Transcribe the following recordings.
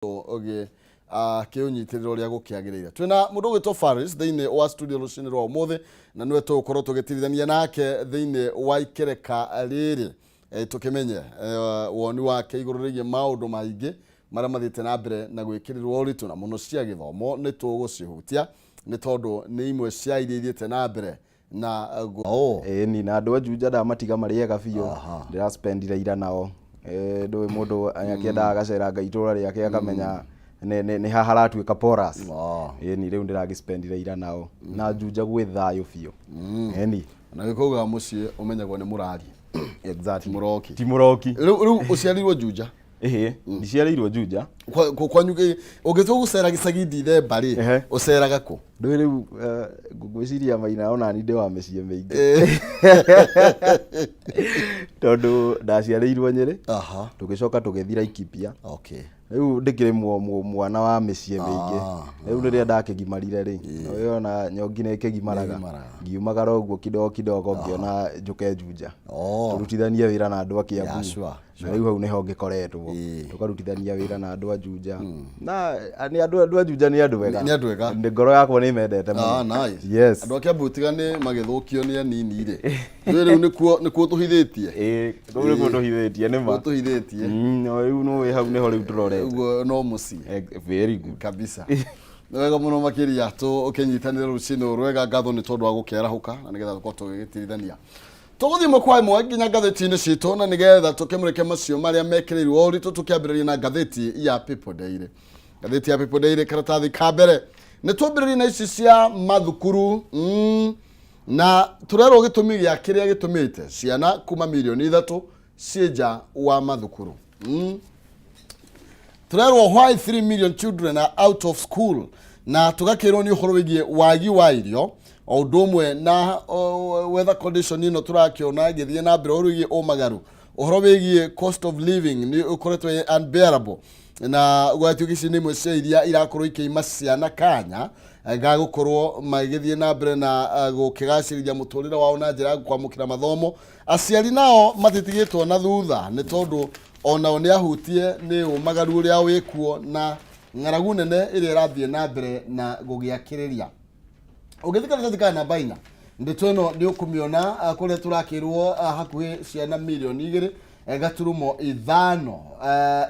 Ũgĩ akĩũnyitĩrĩra ũrĩa gũkĩagĩrĩire. Twĩna mũndũ ũgwĩtwo Faris thĩinĩ wa studio rũcinĩ rwa ũmũthĩ, na nĩwe tũgũkorwo tũgĩtirithania nake thĩinĩ wa ikereka rĩrĩ, tũkĩmenye woni wake igũrũ rĩgiĩ maũndũ maingĩ marĩa mathiĩte na mbere na gwĩkĩrĩrwo ũritũ, na mũno cia gĩthomo nĩ tũgũcihutia nĩ tondũ nĩ imwe cia iria ithiĩte na mbere na oh. Ĩni, na andũ a Juja ndamatiga marĩ ega biũ. Ndĩraspendire ira nao. Ndũĩ mũndũ akĩendaga agaceranga itũra rĩake akamenya nĩ ha haratuĩka porous. Ĩni, rĩu ndĩragĩspendire ira nao. Na Juja gwĩ thayũ biũ. Ĩni. Na gĩkaugaga mũciĩ ũmenyagwo nĩ mũrari. Exactly. Ti mũroki. Ti mũroki. Rĩu ũciarirwo Juja? Ĩhĩ, ndiciarĩirwo Juja. Kwanyu ũngĩtua gũcera gĩcagi Ndithemba rĩ, ũceraga kũ? Ndũĩ rĩu ngwĩciria Maina ona ni ndĩ wa mĩciĩ mĩingĩ. Tondũ ndaciarĩirwo Nyĩrĩ, tũgĩcoka tũgĩthiĩ Laikipia. Rĩu ndĩkĩrĩ mwana wa mĩciĩ mĩingĩ. Rĩu rĩrĩa ndakĩgimarire rĩ, ũĩ ona nyongi nĩ ĩkĩgimaraga. Ngiumagara ũguo kidogo kidogo ngĩona njũke Juja. Tũrutithanie wĩra na andũ a Kiambu. Yeah, sure. Na rĩu hau nĩho ngĩkoretwo. Tũkarutithania wĩra na andũ a Juja. Na nĩ andũ a Juja nĩ andũ ega. Nĩ andũ ega. Nĩ ngoro yakwa nĩ mendete mũno. Ah, nice. Yes. Andũ a Kiambu tiga nĩ magĩthũkio nĩ anini rĩ. Ndũĩ rĩu nĩkuo tũhithĩtie. Ĩĩ, kũu nĩkuo tũhithĩtie nĩ ma. Nĩkuo tũhithĩtie. No rĩu nĩ hau nĩho rĩu tũrorete. Ũguo no mũciĩ. Very good. Kabisa. Nĩ wega mũno makĩria tũkĩnyitanĩra rũcinĩ rwega, ngatho nĩ tondũ wa gũkĩarahũka na nĩgetha tũkorwo tũgĩgĩtirithania. Tũgũthiĩ ĩmwe kwa ĩmwe nginya ngathĩti-inĩ citũ na nĩgetha tũkĩmũrĩke macio marĩa mekĩrĩirwo ũritũ, tũkĩambĩrĩria na ngathĩti ya People Daily. Ngathĩti ya People Daily karatathi ka mbere nĩ twambĩrĩrie na ici cia mathukuru, na tũrerwo gĩtũmi gĩa kĩrĩa gĩtũmĩte ciana kuma mirioni 3 ciĩ nja wa mathukuru. Tũrerwo why 3 million children are out of school, na tũgakĩrwo nĩ ũhoro wĩgiĩ wagi wa irio o ũndũ ũmwe na weather condition ĩno tũrakĩona ĩgĩthiĩ na mbere, ũhoro wĩgiĩ ũmagaru, ũhoro wĩgiĩ cost of living nĩ ũkoretwo ĩ unbearable, na gwatuĩka ici nĩ imwe cia iria irakorwo ikĩima ciana kanya ga gũkorwo magĩthiĩ na mbere na gũkĩgacĩrithia mũtũrĩre wao na njĩra ya kwamũkĩra mathomo. Aciari nao matitigĩtwo na thutha nĩ tondũ onao nĩ ahutie nĩ ũmagaru ũrĩa wĩkuo na ng'aragu nene ĩrĩa ĩrathiĩ na mbere na gũgĩakĩrĩria. Ũgĩthiĩ karatathi ka namba 4, ndeto ĩno nĩ ũkũmĩona, kũrĩa tũrakĩrwo hakuhĩ ciana mirioni igĩrĩ gaturumo ithano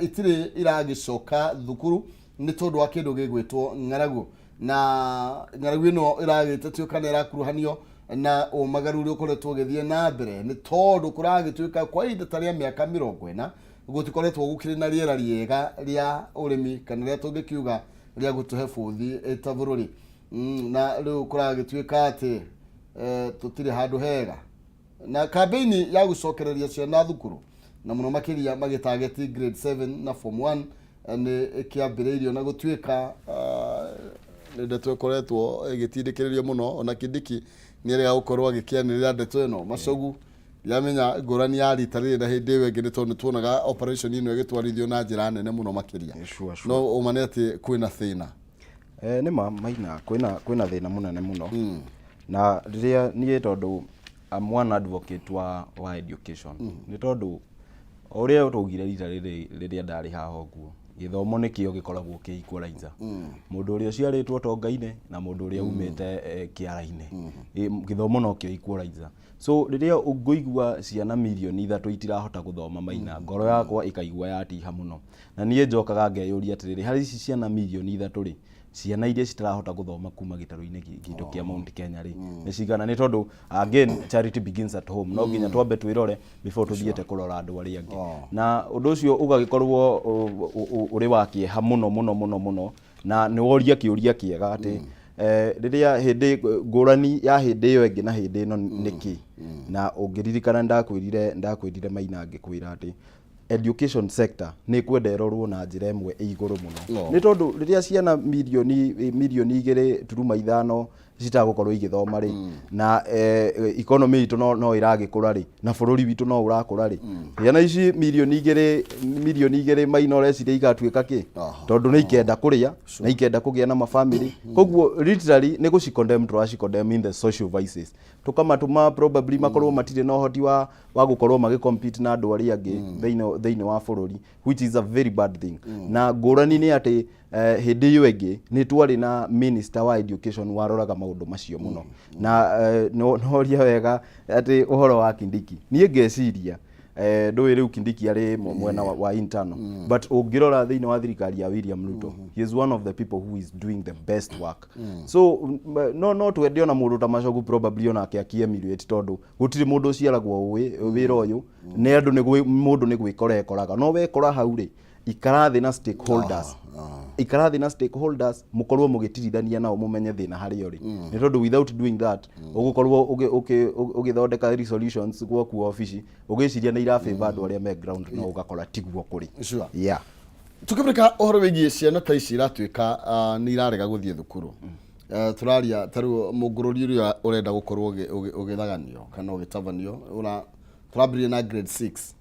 itirĩ iragĩcoka thukuru nĩ tondũ wa kĩndũ gĩgwĩtwo ng'aragu, na ng'aragu ĩno ĩragĩtetio kana ĩrakuruhanio na ũmagaru ũrĩa ũkoretwo ũgĩthiĩ na mbere, nĩ tondũ kũragĩtuĩka kwa ihinda ta rĩa mĩaka 40 gũtikoretwo gũkĩrĩ na rĩera rĩega rĩa ũrĩmi kana rĩa tũngĩkiuga rĩa gũtũhe bũthi ta bũrũri. Na rĩu kũragĩtuĩka atĩ tũtirĩ handũ hega na kambeini ya gũcokereria ciana thukuru, na mũno makĩria magĩtageti grade 7 na form 1 nĩ ĩkĩambĩrĩirio, na gũtuĩka nĩ ndeto ĩkoretwo ĩgĩtindĩkĩrĩrio mũno, ona Kindiki nĩ erĩga gũkorwo agĩkĩanĩrĩra ndeto ĩno. Macogu ndiramenya ngũrani ya rita rĩrĩ na hĩndĩ ĩyo ĩngĩ, nĩ tondũ nĩ tuonaga operation ĩno ĩgĩtwarithio na njĩra nene mũno makĩria. Sure. No ũma nĩ atĩ kwĩna thĩna. Nĩ ma Maina, kwĩna thĩna mũnene mũno, na rĩrĩa niĩ tondũ I'm one advocate wa education, nĩ tondũ o ũrĩa twaugire rita rĩrĩ rĩrĩa ndarĩ haha ũguo, gĩthomo nĩkĩo gĩkoragwo kĩ equalizer mũndũ ũrĩa ũciarĩtwo ũtonga-inĩ na mũndũ ũrĩa umĩte kĩara-inĩ. Gĩthomo nokĩo equalizer. So rĩrĩa ngũigua ciana mirioni 3 itirahota gũthoma, Maina, ngoro yakwa ĩkaigua yatiha mũno, na niĩ njokaga ngeyũria atĩrĩrĩ, harĩ ici ciana mirioni 3 rĩ, ciana iria citarahota gũthoma kuma gĩtarũ-inĩ gitũ kĩa Mount Kenya rĩ, nĩ cigana? Nĩ tondũ again, charity begins at home. No nginya twambe twĩrore before tũthiĩte kũrora andũ arĩa angĩ, na ũndũ ũcio ũgagĩkorwo ũrĩ wa kĩeha mũno mũno mũno mũno. Na nĩ woria kĩũria kĩega atĩ rĩrĩa hĩndĩ ngũrani ya hĩndĩ ĩyo ĩngĩ na hĩndĩ ĩno nĩ kĩ, na ũngĩririkana ndakwĩrire Maina, ngĩkwĩra atĩ education sector nĩ kwenda ĩrorwo na njĩra ĩmwe ĩ igũrũ mũno, nĩ tondũ rĩrĩa ciana mirioni 2.5 Citagũkorwo igĩthoma rĩ, na economy itũ no ĩragĩkũra rĩ, na bũrũri witũ no ũrakũra rĩ, ciana ici 2 million maina ũreciria igatuĩka kĩ? Tondũ nĩ ikenda kũrĩa na ikenda kũgĩa na mabamĩrĩ. Koguo literally nĩ gũci-condemn, tũraci-condemn in the social vices, tũkamatũma probably makorwo matirĩ na ũhoti wa gũkorwo magĩ compete na andũ arĩa angĩ thĩinĩ wa bũrũri, which is a very bad thing. Na ngũrani nĩ atĩ hĩndĩ ĩyo ĩngĩ nĩ twarĩ na minister wa education waroraga maũndũ macio mũno. Na noria wega atĩ ũhoro wa Kindiki, niĩ ngeciria ndũĩ rĩu Kindiki arĩ mwena wa internal, but ũngĩrora thĩinĩ wa thirikari ya William Ruto, he is one of the people who is doing the best work. So no twende ona mũndũ ta Machogu probably onake akĩemulate, tondũ gũtirĩ mũndũ ũciaragwo ũĩ wĩra ũyũ. Nĩ andũ nĩ mũndũ nĩ gwĩkora ekoraga. No wekora hau rĩ, ikara thĩ na stakeholders, ikara thĩ na stakeholders, mũkorwo mũgĩtirithania nao, mũmenye thĩna harĩa ũrĩ, nĩ tondũ without doing that ũgũkorwo ũgĩthondeka resolutions gwaku obici ũgĩciria nĩ irafavor andũ arĩa me ground, no ũgakora tiguo kũrĩ. Tukĩmũrĩka ũhoro wĩgiĩ ciana ta ici iratuĩka nĩ irarega gũthiĩ thukuru. Tũraria ta rĩu mũngũrũri ũrĩa ũrenda gũkorwo ũgĩthaganio kana ũgĩtabanio, tũrambĩrĩria na grade 6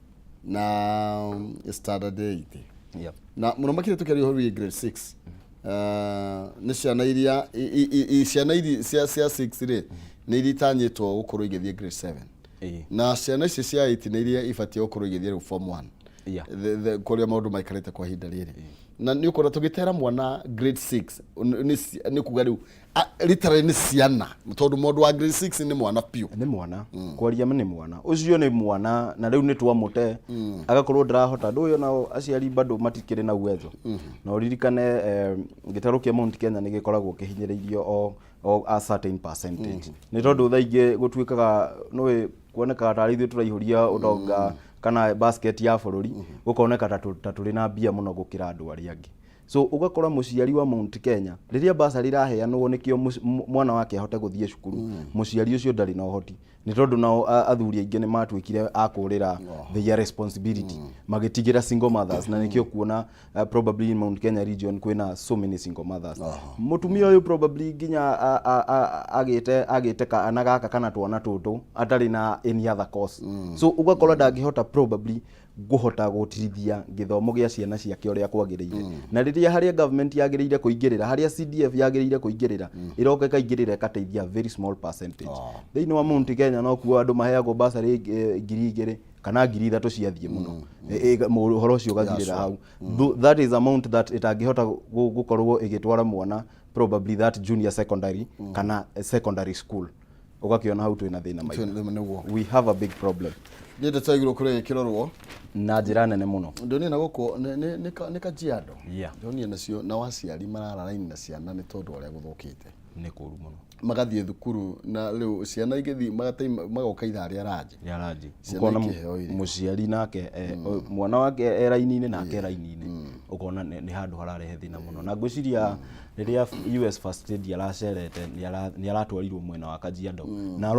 na standard 8. Na mũno makĩria tũkĩaria ũhoro wĩgiĩ grade 6, nĩ ciana iria ciana iria cia 6 rĩ, nĩ iria itanyĩtwo gũkorwo igĩthiĩ grade 7. Na ciana ici cia 8 nĩ iria ibatiĩ gũkorwo igĩthiĩ rĩu form 1. Kũrĩa maũndũ maikarĩte kwa ihinda rĩrĩ, na nĩ ũkona tũgĩtera mwana grade 6 nĩ kuga rĩu literally nĩ ciana, tondũ mũndũ wa grade 6 nĩ mwana piũ. Nĩ mwana, kwaria nĩ mwana ũcio, nĩ mwana, na rĩu nĩ twamũte agakorwo ndarahota. Ndũĩ onao aciari bado matikĩrĩ na uwezo. Na ũririkane gĩtarũ kĩa Mount Kenya nĩ gĩkoragwo kĩhinyĩrĩirio o a certain percentage, nĩ tondũ thaa ingĩ gũtuĩkaga nĩũĩ kuonekaga tarĩ ithuĩ tũraihũria ũtonga kana basket ya bũrũri, gũkoneka ta tũrĩ na mbia mũno gũkĩra andũ arĩa angĩ. So ũgakora mũciari wa Mount Kenya, rĩrĩa basarĩ iraheanwo nĩkĩo mwana wake ahote gũthiĩ cukuru, mũciari ũcio ndarĩ na ũhoti, nĩ tondũ nao athuri aingĩ nĩ matuĩkire a kũrĩra their responsibility, magĩtigĩra single mothers. Na nĩkĩo kuona probably in Mount Kenya region kwĩna so many single mothers. Mũtumia ũyũ probably nginya agĩte kana gaka kana twana tũtũ atarĩ na any other cause. So ũgakora ndangĩhota probably ngũhota gũtirithia gĩthomo gĩa ciana ciake ũrĩa kwagĩrĩire. Na rĩrĩa harĩa government yagĩrĩire kũingĩrĩra, harĩa CDF yagĩrĩire kũingĩrĩra, ĩroka ĩkaingĩrĩra ĩgateithia very small percentage. Thĩinĩ wa Mount Kenya no kuo andũ maheagwo basarĩ 2,000 kana 3,000 ciathiĩ mũno. Ũhoro ũcio ũgathirĩra hau. That is amount that ĩtangĩhota gũkorwo ĩgĩtwara mwana probably that junior secondary kana secondary school. Ũgakĩona hau twĩna thĩna maingĩ. Nĩguo. We have a big problem. Nĩ ndeto igũrũ kũrĩa ĩkĩrorwo. Na njĩra nene mũno. Ndonire na gũkũ nĩ Kajiado. Ndonire nacio na waciari marara raini na ciana nĩ tondũ ũrĩa gũthũkĩte. Nĩ kũru mũno. Magathiĩ thukuru na rĩu ciana igĩthiĩ magoka ithaa rĩa ranji. Rĩa ranji. Ciana ũkona ikĩheo irio. Mũciari nake mwana wake e raini-inĩ nake e raini-inĩ, ũkona nĩ handũ hararehe thĩna mũno. Na ngwĩciria rĩrĩa US First Lady aracerete nĩ aratwarirwo mwena wa Kajiado na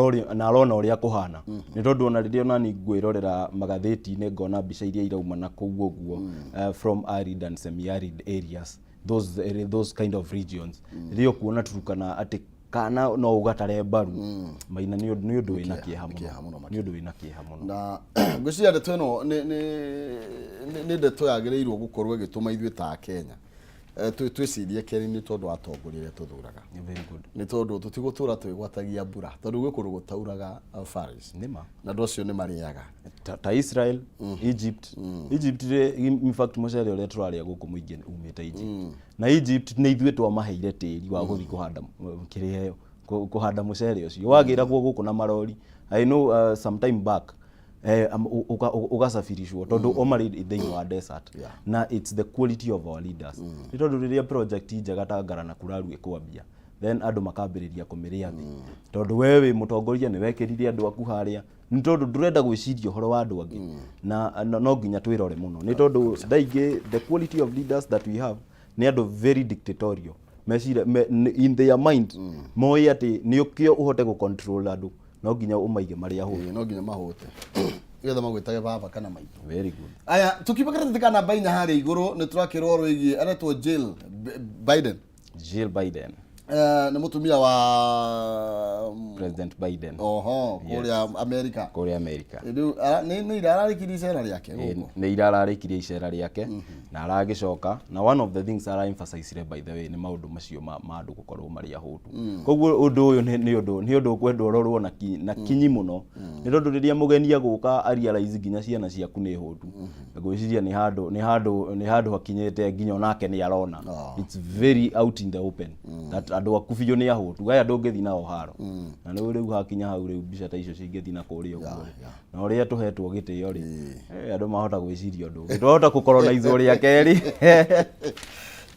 arona ũrĩa kũhana, nĩ tondũ ona rĩrĩa onani ngwĩrorera magathĩti-inĩ ngona mbica iria irauma na kũu ũguo from arid and semi arid areas, those kind of regions, rĩrĩa ũkuona Turukana atĩ kana no ũgatare mbaru maina, nĩ ũndũ wĩna kĩeha kĩeha mũno. Mũno, nĩ ũndũ wĩna kĩeha mũno. Na ngwĩciria ndeto ĩno nĩ ndeto yagĩrĩirwo gũkorwo ĩgĩtũma ithuĩ ta Kenya twĩcirie kerĩ, nĩ tondũ wa atongoria arĩa tũthuraga. Very good. Nĩ tondũ tũtigũtũra twĩgwatagia mbura, tondũ gwĩ kũndũ gũtauraga Faris. Nĩma. Na andũ acio nĩ marĩaga. Ta Israel, Egypt rĩ, in fact mũcere ũrĩa tũrarĩa gũkũ mũingĩ umĩte Egypt. Na Egypt nĩ ithuĩ twamaheire tĩri wa gũthiĩ kũhanda kĩrĩa kũhanda mũcere ũcio wagĩragwo gũkũ na marori. I know some time back ũgacabirishwo tondũ o marĩ thĩinĩ wa desert. Na it's the quality of our leaders, nĩ tondũ rĩrĩa project njega ta Ngara na Kuraru ĩkwambia, then andũ makambĩrĩria kũmĩrĩa thĩ, tondũ we wĩ mũtongoria nĩ wekĩrire andũ aku harĩa, nĩ tondũ ndũrenda gwĩciria ũhoro wa andũ angĩ. Na no nginya twĩrore mũno, nĩ tondũ thaa ingĩ the quality of leaders that we have nĩ andũ very dictatorial. Meciria in their mind moĩ atĩ nĩ ũkĩo ũhote gũ control andũ no nginya ũmaige marĩa hũthũ. Ĩĩ, no nginya mahũte nĩgetha magwĩtage baba kana maitũ. Very good. Aya, tukiuma karatathi ka namba 4 harĩa igũrũ, nĩ tũrakĩrwo rwĩgiĩ aretwo Jill Biden. Jill Biden. Nĩ mũtumia wa President Biden. Oho, kũrĩa Amerika. Kũrĩa America. Rĩu nĩ ira ararĩkirie icera rĩake gũkũ. Nĩ ira ararĩkirie icera rĩake na aragĩcoka, na one of the things ara emphasize by the way nĩ maũndũ macio ma andũ gũkorwo marĩ ahũtu. Koguo ũndũ ũyũ nĩ ũndũ ũkwendwo ũrorwo na kinyi mũno, nĩ tondũ rĩrĩa mũgeni agũka a realize nginya ciana ciaku nĩ hũtu, ngwĩciria nĩ handũ hakinyĩte nginya onake nĩ arona it's very out in the open that andũ aku biũ nĩ ahũtu, aya ndũngĩthiĩ nao haro. Na nĩ rĩu hakinya hau, rĩu mbica ta icio cingĩthiĩ na kũrĩa ũguo rĩ, na ũrĩa tũhetwo gĩtĩo rĩ, andũ mahota gwĩciria ũndũ ũngĩ, twahota gũcolonize rĩa kerĩ.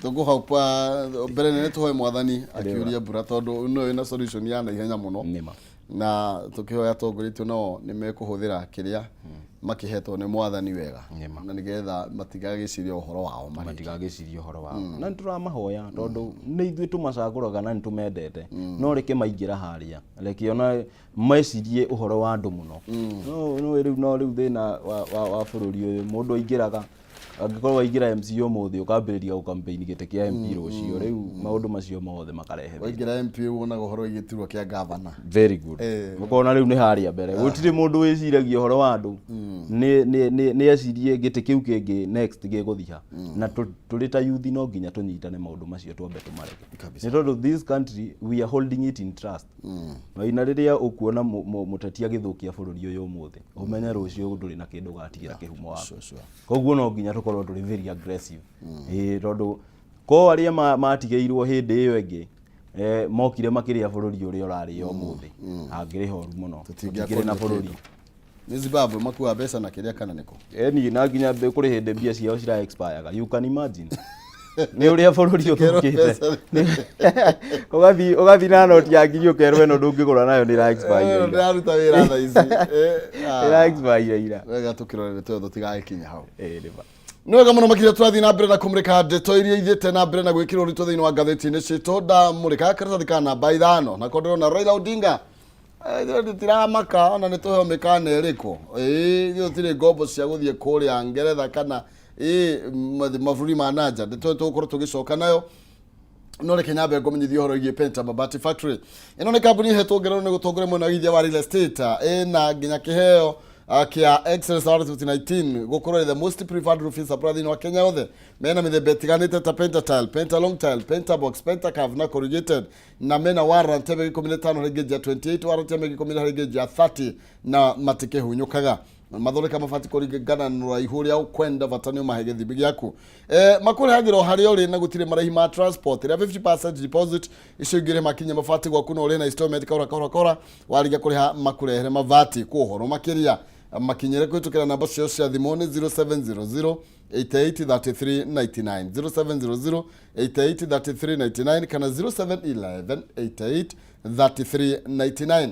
Tũkũhopa mbere nene tũhoe Mwathani akiuria mbura, tondũ no ĩna solution ya naihenya mũno. Nĩma. Na tũkĩhoya atongoria nao nĩ mekũhũthĩra kĩrĩa makĩhetwo nĩ Mwathani wega Nĩma. na nĩgetha matigagĩcirie ũhoro wao marĩ Matigagĩcirie ũhoro wao, na nĩ tũramahoya tondũ nĩ ithuĩ tũmacagũraga na nĩ tũmendete, no reke maingĩra harĩa, reke ona mecirie ũhoro wa andũ mũno. No rĩu, no rĩu thĩna wa bũrũri ũyũ, mũndũ aingĩraga, angĩkorwo waingĩra MC ũmũthĩ, ũkambĩrĩria gũcampaign gĩtĩ kĩa MP rũciũ. Rĩu maũndũ macio mothe makarehe thĩna. Waingĩra MP wonaga ũhoro wĩgiĩ gĩturwa kĩa gavana. Very good. Ũkona rĩu nĩ harĩa mbere gũtirĩ mũndũ wĩciragia ũhoro wa andũ, nĩ ecirie gĩtĩ kĩu kĩngĩ next gĩgũthiha. Na tũrĩ ta youth no nginya tũnyitane maũndũ macio twambe tũmarege, nĩ tondũ this country we are holding it in trust. Maina rĩrĩa ũkuona mũteti agĩthũkia bũrũri ũyũ ũmũthĩ, ũmenye rũciũ ndũrĩ na kĩndũ ũgatigĩra kĩhumo waku. Koguo no nginya tũkorwo tũrĩ very aggressive, ĩĩ, tondũ ko arĩa matigĩirwo hĩndĩ ĩyo ĩngĩ, mokire makĩrĩa bũrũri ũrĩa ũrarĩo ũmũthĩ, angĩrĩ horu mũno. Tũtingĩkĩrĩ na bũrũri. Nĩ Zimbabwe makuaga mbeca na kĩrĩa kana nĩkũ? Eni na nginya kũrĩ hĩndĩ mbia ciao cira expire. You can imagine nĩ ũrĩa bũrũri ũthũkĩte. Ũgathiĩ na noti ya 1000, ũkerwo ĩno ndũngĩgũra nayo, nĩ ĩra expire ira. Ndĩraruta wĩra thaa ici. Ah. Ĩra expire ira. Wega tũkĩrorere tũyo tũtigagĩkinya hau. Ĩĩ, nĩ ma. Nĩ wega mũno makĩria. Tũrathiĩ na mbere na kũmũrĩka ndeto iria ithiĩte na mbere na gwĩkĩrwo ũritũ thĩinĩ wa ngathĩti-inĩ citũ. Ndamũrĩka karatathi ka namba 5, nako ndĩrona Raila Odinga. Ithuĩ tũtiramaka ona nĩ tũheo mĩkana ĩrĩkũ. Ĩĩ, ithuĩ tũtirĩ ngombo cia gũthiĩ kũrĩa Ngeretha kana ĩĩ mabũrũri ma nanja. Ndeto ĩyo tũgũkorwo tũgĩcoka nayo, no reke nyambe ngũmenyithie ũhoro wĩgiĩ Penta Mabati Factory. Ĩno nĩ kambuni ĩhetwo ngerenwa nĩ gũtongoria mwena wa igithia wa real estate, ĩna nginya kĩheo kĩa Excellence Award 2019 gũkorwo the most preferred roofing supplier thĩinĩ wa Kenya yothe. Mena mĩthemba ĩtiganĩte ta Penta Tile, Penta Long Tile, Penta Box, Penta Curve na Corrugated, na mena warranty ya mĩaka 15 harĩ nginya 28, warranty ya mĩaka 10 harĩ nginya 30, na matikĩhunyũkaga. Mathondeka mabati kũringana na ũraihu ũrĩa ũkwenda, bata nĩ ũmahe gĩthimi gĩaku. Makũrehagĩra o harĩa ũrĩ na gũtirĩ marĩhi ma transport. Ĩrĩa 50% deposit, icio ingĩ makinya mabati gwaku, no ũrĩhe na installment kahora kahora kahora. Warigia kũrĩha makũrehere mabati. Kwa ũhoro makĩria makinyĩre kũhĩtũkĩra namba ciao cia thimũ nĩ 0700 88 33 99, 0700 88 33 99 kana 0711 88 33 99,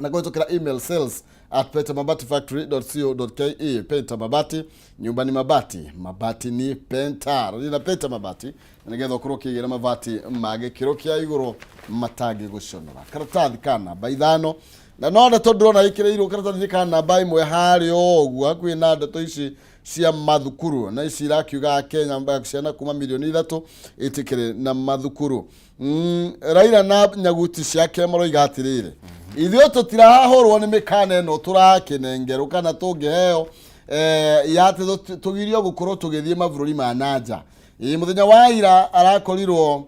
na kũhĩtũkĩra email sales@pentamabatifactory.co.ke. Penta Mabati, nyumba ni mabati, mabati ni Penta. Rĩrĩ na Penta Mabati na nĩgetha ũkorwo ũkĩgĩra mabati ma gĩkĩro kĩa igũrũ matangĩgũconora. Karatathi ka namba 5, na no ndeto ndĩrona ĩkĩrĩirwo karatathi ka namba 1 harĩa ũguo hakuhĩ na ndeto ici cia mathukuru, na ici irakiuga Kenya ciana kuma mirioni 3 itikĩrĩ na mathukuru. Raila na nyaguti ciake maroiga atĩrĩrĩ, ithuĩ tũtirahũrwo nĩ mĩkana ĩno tũrakĩnengerwo kana tũngĩheo ya atĩ tũgirio gũkorwo tũgĩthiĩ mabũrũri ma nanja. Ĩ, mũthenya wa ira arakorirwo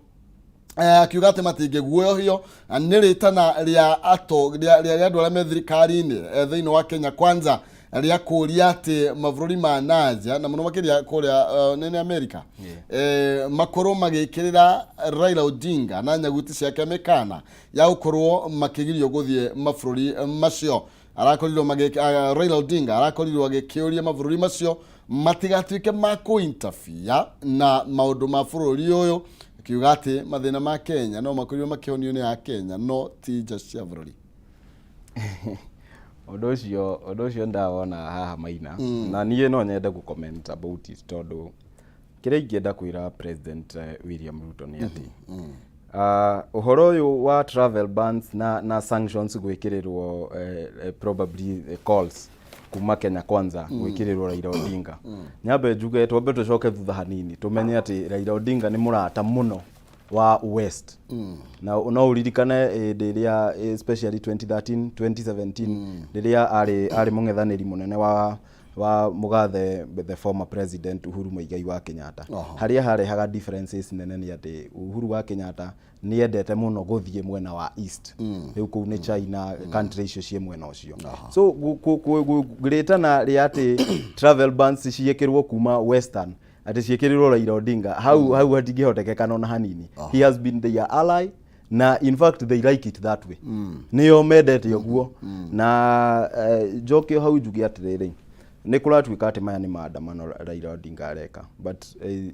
akiuga atĩ matingĩguoyohio nĩ rĩtana rĩa ato rĩa andũ arĩa me thirikari-inĩ thĩinĩ wa Kenya Kwanza rĩa kũria atĩ mabũrũri ma nanja na mũno makĩria kũrĩa nĩ America makorwo magĩkĩrĩra Raila Odinga na nyaguti ciake mĩkana ya gũkorwo makĩgirio gũthiĩ mabũrũri macio. Arakorirwo Raila Odinga arakorirwo agĩkĩũria mabũrũri macio matigatuĩke ma kũ-interfere na maũndũ ma bũrũri ũyũ, akiuga atĩ mathĩna ma Kenya no makorirwo makĩhonio nĩ a Kenya no ti nja cia bũrũri. Ũndũ ũcio ndawona haha Maina, na niĩ no nyende gũ comment about it, tondũ kĩrĩa ingĩenda kwĩra President William Ruto nĩ atĩ ũhoro ũyũ wa travel bans na sanctions gwĩkĩrĩrwo, probably calls kuma Kenya Kwanza gwĩkĩrĩrwo Raila Odinga, nyambe njuge twambe tũcoke thutha hanini tũmenye atĩ Raila Odinga nĩ mũrata mũno. wa West. Na no ũririkane hĩndĩ ĩrĩa, especially 2013, 2017, rĩrĩa arĩ mũng'ethanĩri mũnene wa mũgathe, the former President Uhuru Muigai wa Kenyatta. Harĩa harehaga differences nene nĩ atĩ Uhuru wa Kenyatta nĩ endete mũno gũthiĩ mwena wa East, rĩu kũu nĩ China, country icio ciĩ mwena ũcio. So rĩtana rĩa atĩ travel bans ciĩkĩrwo kuma Western, atĩ ciĩkĩrĩrwo Raila Odinga, hau hatingĩhotekekana ona hanini. He has been their ally, na in fact they like it that way, nĩo mendete ũguo. Na njoke o hau njuge atĩrĩrĩ, nĩ kũratuĩka atĩ maya nĩ maandamano Raila Odinga areka, but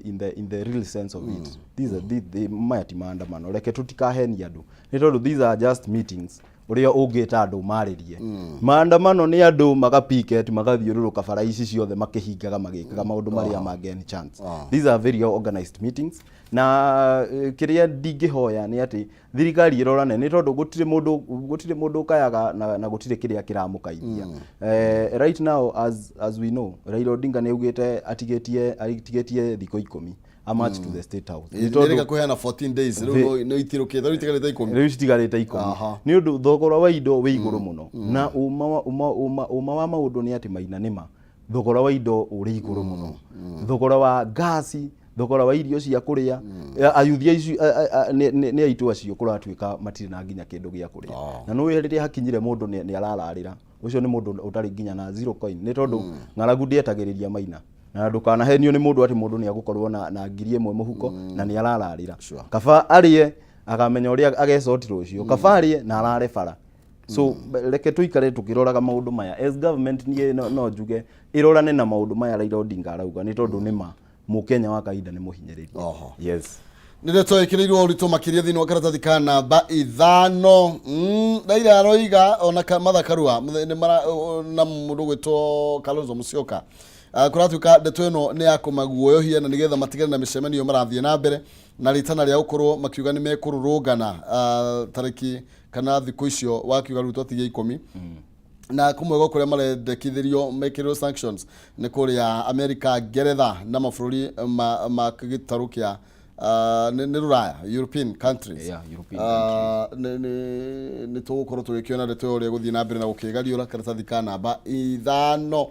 in the real sense of it, these are maya ti maandamano. Reke tũtikahenie andũ, nĩ tondũ these are just meetings ũrĩa ũngĩta andũ marĩrie. Maandamano nĩ andũ magapicket, magathiũrũrũka bara ici ciothe, makĩhingaga, magĩkaga maũndũ marĩa mangĩ any chance. These are very organized meetings. Na kĩrĩa ndingĩhoya nĩ atĩ thirikari ĩrorane, nĩ tondũ gũtirĩ mũndũ ũkayaga na gũtirĩ kĩrĩa kĩramũkaithia. Right now, as we know, Raila Odinga nĩ augĩte atigĩtie thikũ 10 a march to the State House. Nĩ tondũ- Nĩrĩga kũheana 14 days, rĩu nĩ itirũkĩte, rĩu itigarĩte 10. Rĩu citigarĩte 10. Nĩ ũndũ thogora wa indo wĩ igũrũ mũno, na ũma wa maũndũ nĩ atĩ, Maina, nĩma thogora wa indo ũrĩ igũrũ mũno, thogora wa ngasi, thogora wa irio cia kũrĩa. Ayuthi aici nĩ aitũ acio kũratuĩka matirĩ na nginya kĩndũ gĩa kũrĩa. Na nĩ rĩrĩa hakinyire mũndũ nĩ arararĩra, ũcio nĩ mũndũ ũtarĩ nginya na zero coin, nĩ tondũ ng'aragu ndĩetagĩrĩria, Maina. Na ndũkanahenio nĩ mũndũ atĩ mũndũ nĩ agũkorwo na 1000 mũhuko na nĩ arararĩra. Kaba arĩe, akamenya ũrĩa agecoti rũciũ, kaba arĩe na arare bara. So reke tũikare tũkĩroraga maũndũ maya. As government, niĩ no njuge ĩrorane na maũndũ maya Raila Odinga arauga, nĩ tondũ nĩma mũkenya wa kawaida nĩ mũhinyĩrĩrie. Yes. Nĩ ndeto ĩkĩrĩirwo ũritũ makĩria thĩinĩ wa karatathi ka namba 5. Raila aroiga ona Martha Karua nĩ na mũndũ gwĩtwo Kalonzo Musyoka. Kũratuĩka ndeto ĩno nĩ ya kũmaguoyohia na nĩgetha matigane na mĩcemanio marathiĩ na mbere na rĩtana rĩa gũkorwo makiuga nĩ mekũrũrũngana, tarĩki kana thikũ icio wakiuga Ruto atigie 10. Na kũmwe gwa kũrĩa marendekithĩrio mekĩrĩrwo sanctions nĩ kũrĩa America, Ngeretha na mabũrũri ma gĩtarũ kĩa nĩ rũraya, European countries. Yeah, European. Nĩ tũgũkorwo tũgĩkĩona ndeto ĩyo ũrĩa ĩgũthiĩ na mbere na gũkĩgariũra karatathi ka namba 5.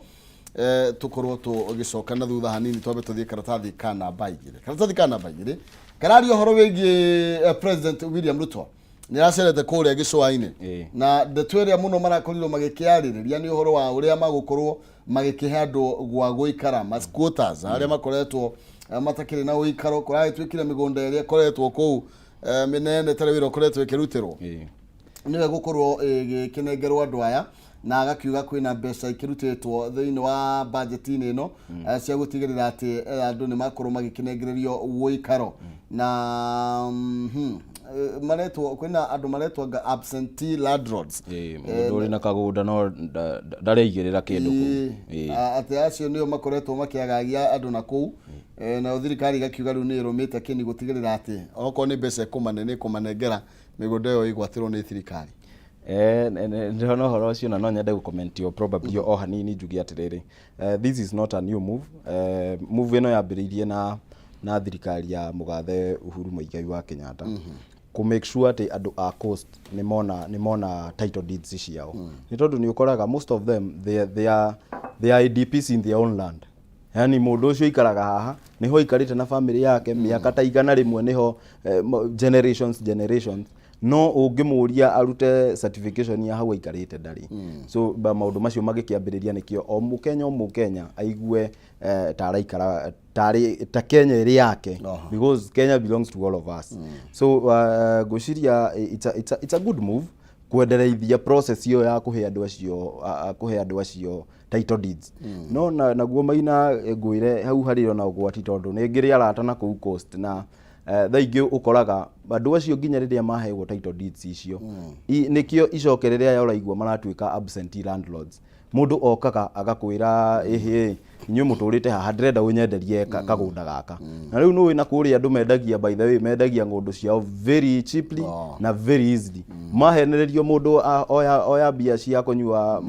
Tũkorwo tũgĩcoka na thutha hanini, twambe tũthiĩ karatathi ka namba 2. Karatathi ka namba 2 kararia ũhoro wĩgiĩ President William Ruto nĩ aracerete kũrĩa gĩcũa-inĩ. Na ndeto ĩrĩa mũno marakorirwo magĩkĩarĩrĩria nĩ ũhoro wa ũrĩa magũkorwo magĩkĩhe andũ gwa gũikara, ma squatters arĩa makoretwo matakĩrĩ na ũikaro. Kũragĩtuĩkire mĩgũnda ĩrĩa ĩkoretwo kũu mĩnene ĩtarĩ wĩra ũkoretwo ĩkĩrutĩrwo, nĩwe gũkorwo ĩgĩkĩnengerwo andũ aya, na agakiuga kwĩna mbeca ikĩrutĩtwo thĩinĩ wa bajeti-inĩ ĩno cia gũtigĩrĩra atĩ andũ nĩ makorwo magĩkĩnengererio ũikaro. Na maretwo, kwĩna andũ maretwo anga absentee landlords. Mũndũ ũrĩ na kagũnda no ndareigĩrĩra kĩndũ kũu. Atĩ acio nĩo makoretwo makĩagagia andũ na kũu. Nayo thirikari ĩgakiuga rĩu nĩ ĩrũmĩte kĩni gũtigĩrĩra atĩ okorwo nĩ mbeca ĩkũmane, nĩ ĩkũmanengera mĩgũnda ĩyo ĩgwatĩrwo nĩ thirikari. Ndĩrona ũhoro ũcio na no nyende gũcomment o probably o hanini, njuge atĩrĩrĩ, this is not a new move. Move ĩno yambĩrĩirie na thirikari ya mũgathe Uhuru Muigai wa Kenyatta, kũ make sure atĩ andũ a coast nĩ mona title deeds ciao, nĩ tondũ nĩ ũkoraga most of them, they are IDPs in their own land. Yani mũndũ ũcio aikaraga haha, nĩho aikarĩte na family yake mĩaka ta 100, nĩho generations, generations, no ũngĩmũria arute certification ya hau aikarĩte, ndarĩ. So maũndũ macio magĩkĩambĩrĩria nĩkĩo o mũkenya aigue ta araikara tarĩ ta Kenya ĩrĩ yake, because Kenya belongs to all of us. So ngwĩciria it's a good move kwendereithia process ĩyo ya kũhe andũ acio title deeds. No naguo, Maina, ngwĩre hau harĩ ona ũgwati, tondũ nĩ ngĩrĩ arata na kũu coast, na thaa ingĩ ũkoraga andũ acio nginya rĩrĩa mahegwo title deeds icio, nĩkĩo icoke rĩrĩa ũraigua maratuĩka absentee landlords. Mũndũ okaga agakwĩra, "Ĩhĩ, inyuĩ mũtũrĩte haha, ndĩrenda ũnyenderie kagũnda gaka." Na rĩu nĩũĩ na kũrĩa andũ mendagia, by the way, mendagia ng'ũndũ ciao very cheaply na very easily. Mahenererio mũndũ oya mbia cia kũnyua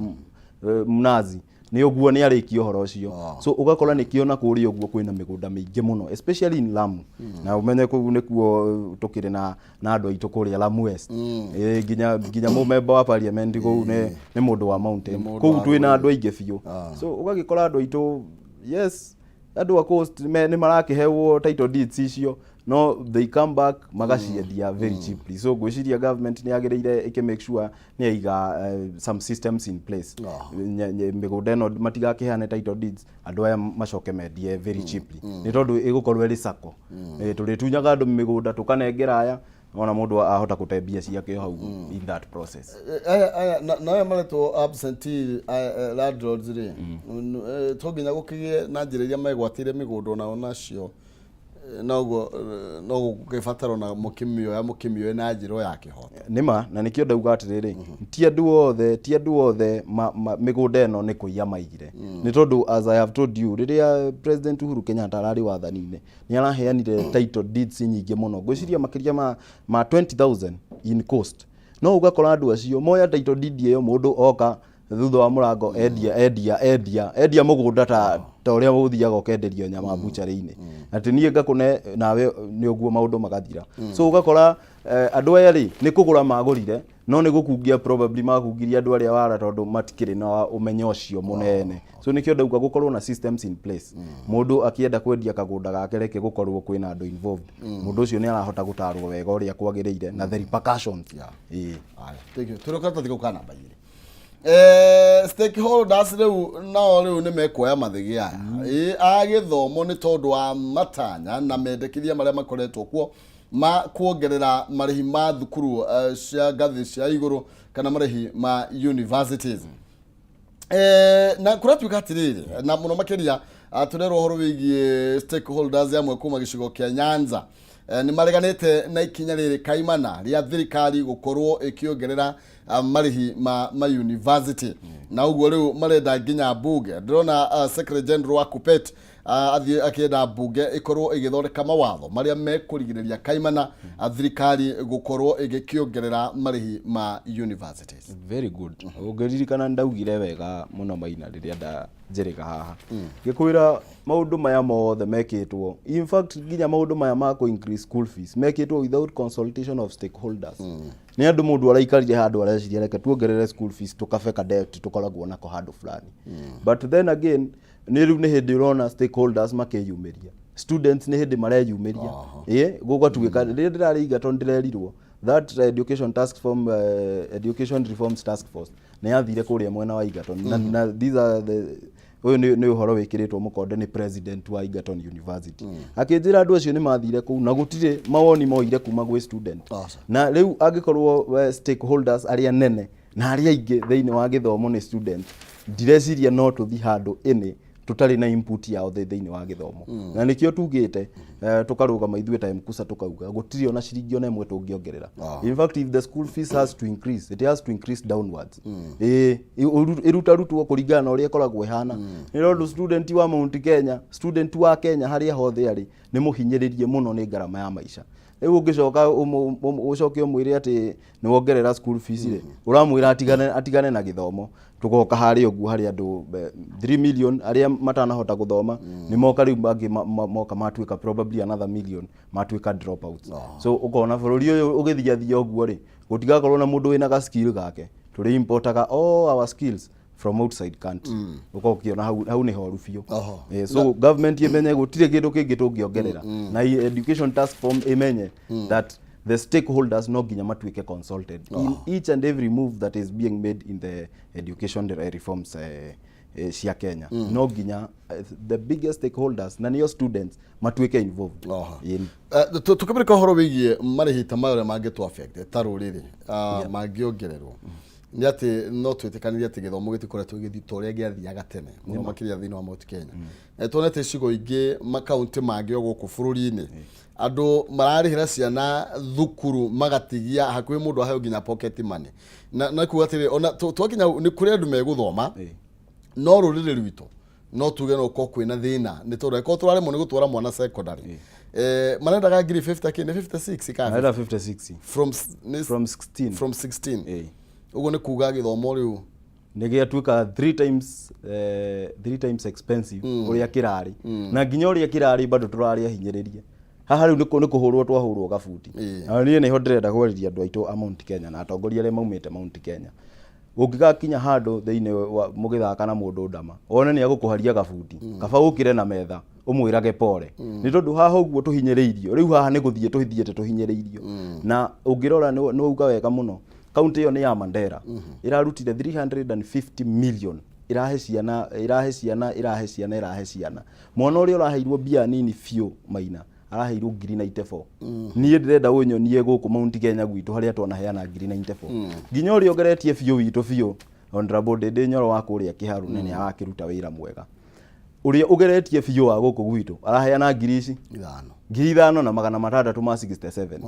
mnazi. Nĩ ũguo nĩ arĩkia ũhoro ũcio. So ũgakora nĩkĩo na kũrĩa ũguo kwĩna mĩgũnda mĩingĩ mũno, especially in Lamu, na ũmenye kũu nĩkuo tũkĩrĩ na andũ aitũ kũrĩa Lamu West. Nginya mũmemba wa parliament kũu nĩ mũndũ wa mountain. Mũndũ Kũu wa twĩna andũ aingĩ biũ. So ũgagĩkora andũ aitũ, yes, andũ a coast nĩ marakĩhewo title deeds icio, no they come back magaciendia very cheaply. So ngwĩciria government nĩ yagĩrĩire ĩkĩ make sure nĩ yaiga some systems in place. Mĩgũnda ĩno matigakĩheane title deeds, andũ aya macoke mendie very cheaply, nĩ tondũ ĩgũkorwo ĩrĩ sako. Tũrĩtunyaga andũ mĩgũnda tũkanengera aya, ona mũndũ ahota kũte mbia ciake o hau in that process. Aya na aya maretwo absentee landlords rĩ, to nginya gũkĩgĩe na njĩra iria megwatĩire mĩgũnda onao nacio, noguo no gũgĩbatara ona mũkĩmĩoya na njĩra o ya kĩhoto. Nĩma, na nĩkĩo ndauga atĩrĩrĩ, ti andũ othe mĩgũnda ĩno nĩ kũiya maigire, nĩ tondũ as I have told you, rĩrĩa President Uhuru Kenyatta ararĩ wathani-inĩ, nĩ araheanire title deeds nyingĩ mũno, ngwĩciria makĩria ma 20,000 in coast. No ũgakora andũ acio moya title deed ĩyo, mũndũ oka thutha wa mũrango, endia, endia, endia, endia mũgũnda ta ũrĩa ũthiaga ũkenderio nyama bucharĩ-inĩ, atĩ niĩ ngakũne nawe nĩ ũguo maũndũ magathira. So ũgakora andũ aya rĩ, nĩ kũgũra magũrire, no nĩ gũkungia probably makungirie andũ arĩa wara, tondũ matikĩrĩ na ũmenyo ũcio mũnene. So nĩkĩo ndauga gũkorwo na systems in place. Mũndũ akĩenda kwendia kagũnda gake, reke gũkorwo kwĩna andũ involved, mũndũ ũcio nĩ arahota gũtarwo wega ũrĩa kwagĩrĩire na the repercussions. Ĩĩ. Aya, thank you. Tũrĩ karatathi kau ka namba 2. Stakeholders rĩu nao rĩu nĩ mekuoya mathĩgĩ aya a gĩthomo, nĩ tondũ wa matanya na mendekithia marĩa makoretwo kuo ma kuongerera marĩhi ma thukuru cia ngathĩ cia igũrũ kana marĩhi ma universities. Na kũratuĩka atĩrĩrĩ, na mũno makĩria tũrerwo ũhoro wĩgiĩ stakeholders amwe kuma gĩcigo kĩa Nyanza nĩ mareganĩte na ikinya rĩrĩ kaimana rĩa thirikari gũkorwo ĩkĩongerera marĩhi ma university, na ũguo rĩu marenda nginya mbunge. Ndĩrona Secretary General wa KUPPET athiĩ akĩenda mbunge ĩkorwo ĩgĩthondeka mawatho marĩa mekũrigĩrĩria kaimana thirikari gũkorwo ĩgĩkĩongerera marĩhi ma universities. Very good. Ũngĩririkana ndaugire wega mũno Maina rĩrĩa ndanjĩrĩga haha, ngĩkwĩra maũndũ maya mothe mekĩtwo, in fact nginya maũndũ maya ma kũ increase school fees mekĩtwo without consultation of stakeholders. Nĩ andũ, mũndũ araikarire handũ areciria, "Reke tuongerere school fees tũkabe ka debt tũkoragwo nako handũ fulani." But then again, nĩ rĩu nĩ hĩndĩ ũrona stakeholders makĩyumĩria, students nĩ hĩndĩ mareyumĩria. Ĩ gũgatuĩka rĩrĩa ndĩrarĩ Egerton, ndĩrerirwo that education task form, education reforms task force nĩ yathire kũrĩa mwena wa Egerton, na these are the ũyũ nĩ ũhoro wĩkĩrĩtwo mũkonde nĩ president wa Egerton University. Akĩnjĩra andũ acio nĩ mathire kũu na gũtirĩ mawoni moire kuma gwĩ student. Na rĩu angĩkorwo stakeholders arĩa nene na arĩa aingĩ thĩinĩ wa gĩthomo nĩ student, ndireciria no tũthi handũ ĩnĩ tũtarĩ na input yao thĩinĩ wa gĩthomo. Na nĩkĩo tugĩte tũkarũgama ithuĩ ta MKUSA, tũkauga gũtirĩ ona ciringi ona ĩmwe tũngĩongerera. In fact, if the school fees has to increase, it has to increase downwards. Ĩĩ, ĩrutarutwo kũringana na ũrĩa ĩkoragwo ĩhana, nĩ tondũ student wa Mount Kenya, student wa Kenya harĩa hothe arĩ, nĩ mũhinyĩrĩrie mũno nĩ ngarama ya maica. Rĩu ũngĩcoka ũcoke ũmwĩre atĩ nĩ wongerera school fees rĩ, ũramwĩra atigane na gĩthomo. Tũgoka harĩa ũguo harĩ andũ 3 million arĩa matanahota gũthoma, nĩ moka rĩu mangĩ moka matuĩka probably another million matuĩka dropouts. So ũkona bũrũri ũyũ ũgĩthiathia ũguo rĩ, gũtigakorwo na mũndũ wĩna ga skill gake. Tũrĩ importaga all our skills from outside country. Ũkorwo ũkĩona hau nĩ horu biũ. So government ĩmenye gũtirĩ kĩndũ kĩngĩ tũngĩongerera, na education task force ĩmenye that the stakeholders no nginya matuĩke consulted in each and every move that is being made in the education reforms cia Kenya. No nginya the biggest stakeholders, na nĩo students, matuĩke involved. Ĩni. Tũkĩmĩrĩka ũhoro wĩgiĩ marĩhi ta maya ũrĩa mangĩtũ affect ta rũrĩrĩ mangĩongererwo, nĩ atĩ no twĩtĩkanĩrie atĩ gĩthomo gĩtikoretwo gĩgĩthiĩ ta ũrĩa gĩathiaga tene, mũno makĩria thĩinĩ wa Mount Kenya. Na tuonete icigo ingĩ, makaunti mangĩ o gũkũ bũrũri-inĩ, andũ mararĩhĩra ciana thukuru magatigia hakuhĩ mũndũ aheo nginya pocket money, na kuga atĩrĩ, ona twakinya nĩ kũrĩ andũ megũthoma, no rũrĩrĩ rwitũ no tuge no ũkorwo kwĩna thĩna, nĩ tondũ angĩkorwo tũraremwo nĩ gũtwara mwana secondary, marendaga ngiri 50 kĩ nĩ 56 kana? Naenda 56. From From 16. From 16. Ĩĩ. Ũguo nĩ kuga gĩthomo rĩu Nĩ gĩatuĩka three times expensive ũrĩa kĩrarĩ, na nginya ũrĩa kĩrarĩ bado tũrarĩ ahinyĩrĩrie. Haha rĩu nĩ kũhũrwo twahũrwo gabuti. Na niĩ nĩho ndĩrenda kwarĩria andũ aitũ a Mount Kenya na atongoria arĩa maumĩte Mount Kenya. Ũngĩgakinya handũ thĩinĩ wa mũgĩthaka na mũndũ ndama, wone nĩ agũkũharia gabuti, kaba ũkĩre na metha ũmwĩrage pore, nĩ tondũ haha ũguo tũhinyĩrĩirio rĩu haha nĩ gũthiĩ tũthiĩte tũhinyĩrĩirio. Na ũngĩrora nĩ wauga wega mũno, kaunti ĩyo nĩ ya Mandera, ĩrarutire 350 million, ĩrahe ciana, ĩrahe ciana, ĩrahe ciana, ĩrahe ciana. Mwana ũrĩa ũraheirwo mbia nini biũ, Maina, araheirwo ngiri 94. Niĩ ndĩrenda ũnyonie gũkũ Mount Kenya gwitũ harĩa twanaheana ngiri 94. Nginya ũrĩa ũgeretie biũ witũ biũ, Honorable Ndĩndĩ Nyoro wa kũrĩa Kĩharũ, na nĩ arakĩruta wĩra mwega, ũrĩa ũgeretie biũ wa gũkũ gwitũ araheana ngiri ici 5. 5667.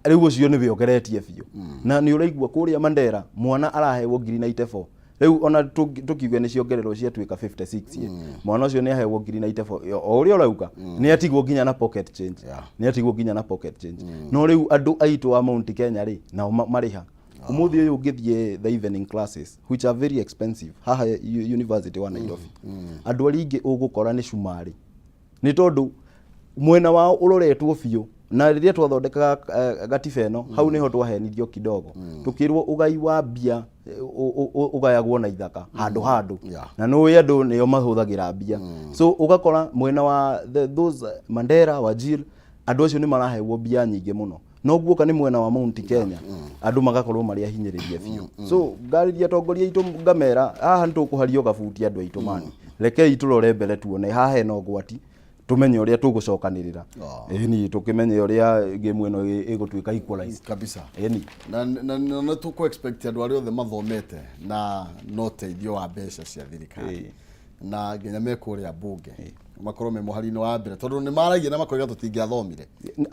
Rĩu ũcio nĩwe ũgeretie biũ, na nĩ ũraigua kũrĩa Mandera mwana araheo ngiri 94. Rĩu ona tũkiuge nĩ ciongererwo ciatuĩka 56 ĩ, mwana ũcio nĩ aheo ngiri 94, o ũrĩa ũrauga nĩ atigwo nginya na pocket change. Nĩ atigwo nginya na pocket change. No rĩu andũ aitũ a Mount Kenya rĩ, nao marĩha ũmũthĩ ũyũ ũngĩthiĩ the evening classes, which are very expensive haha University wa Nairobi, andũ arĩa aingĩ ũgũkora nĩ cumarĩ, nĩ tondũ mwena wao ũroretwo biũ. Na rĩrĩa twathondekaga gatiba ĩno, hau nĩho twahenirio kidogo, tukĩrwo ũgai wa mbia ũgayagwo na ithaka handũ handũ. Na nĩũĩ andũ nĩo mahũthagĩra mbia, so ũgakora mwena wa those Mandera, Wajir, andũ acio nĩ maraheo mbia nyingĩ mũno, no guoka nĩ mwena wa Mount Kenya andũ magakorwo marĩ ahinyĩrĩrie biũ. So ngarĩria atongoria aitũ ngamera haha nĩ tũkũhario gabuti. Andũ aitũ mani, rekei tũrore mbere, tuone haha hena ũgwati, tũmenye ũrĩa tũgũcokanĩrĩra. Ĩni, tũkĩmenye ũrĩa game ĩno ĩgũtuĩka equalized. Ĩni. Na nĩ tũkũ expect andũ arĩa othe mathomete na no teithio wa mbeca cia thirikari na nginya me kũrĩa mbunge makorwo me mũhari-inĩ wa mbere, tondũ nĩ maragia na makoiga tũtingĩathomire